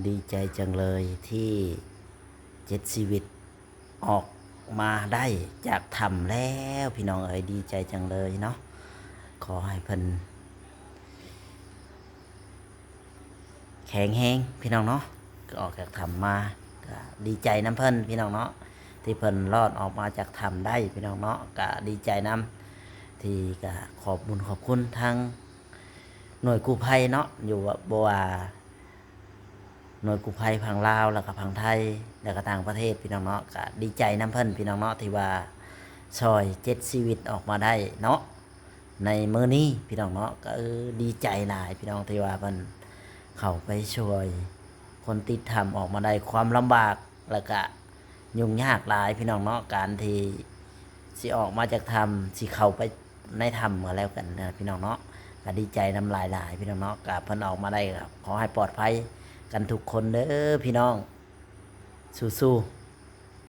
ດີໃຈຈັງເລີຍທີ່ເຈັດຊີວິດອອກມາໄດ້ຈາກຖ້ຳແລ້ວ ພີ່ນ້ອງເອີຍ ດີໃຈຈັງເລີຍເນາະ. ຂໍໃຫ້ເພິ່ນແຂງແຮງ ພີ່ນ້ອງເນາະ. ກໍອອກຈາກຖ້ຳມາ ກໍດີໃຈນຳເພິ່ນ ພີ່ນ້ອງເນາະ ທີ່ເພິ່ນລອດອອກມາຈາກຖ້ຳໄດ້ ພີ່ນ້ອງເນາະ. ກໍດີໃຈນຳ ທີ່ກໍຂອບບຸນຂອບຄຸນທາງໜ່ວຍກູ້ໄພເນາະ ຢູ່ວ່າ ບໍ່ວ່າ ໜ່ວຍກູ້ໄພຝັ່ງລາວ ແລ້ວກໍຝັ່ງໄທ ແລ້ວກໍຕ່າງປະເທດ ພີ່ນ້ອງເນາະ. ກະດີໃຈນຳເພິ່ນ ພີ່ນ້ອງເນາະ ທີ່ວ່າຊ່ອຍເຈັດຊີວິດອອກມາໄດ້ເນາະ ໃນມື້ນີ້ ພີ່ນ້ອງເນາະ. ກໍ ເອີ ດີໃຈຫຼາຍ ພີ່ນ້ອງ ທີ່ວ່າເພິ່ນເຂົ້າໄປຊ່ອຍຄົນຕິດຖ້ຳອອກມາໄດ້. ຄວາມລຳບາກ ແລ້ວກະຫຍຸ້ງຍາກຫຼາຍ ພີ່ນ້ອງເນາະ ການທີ່ຊິອອກມາຈາກຖ້ຳ ຊິເຂົ້າໄປ ໃນຖ້ຳກໍແລ້ວກັນນະ ພີ່ນ້ອງເນາະ. ກໍດີໃຈນຳຫຼາຍໆ ພີ່ນ້ອງເນາະ. ກໍເພິ່ນອອກມາໄດ້ ກໍຂໍໃຫ້ປອດໄພກັນທຸກຄົນເດີ ພີ່ນ້ອງ. ສູ້ໆ.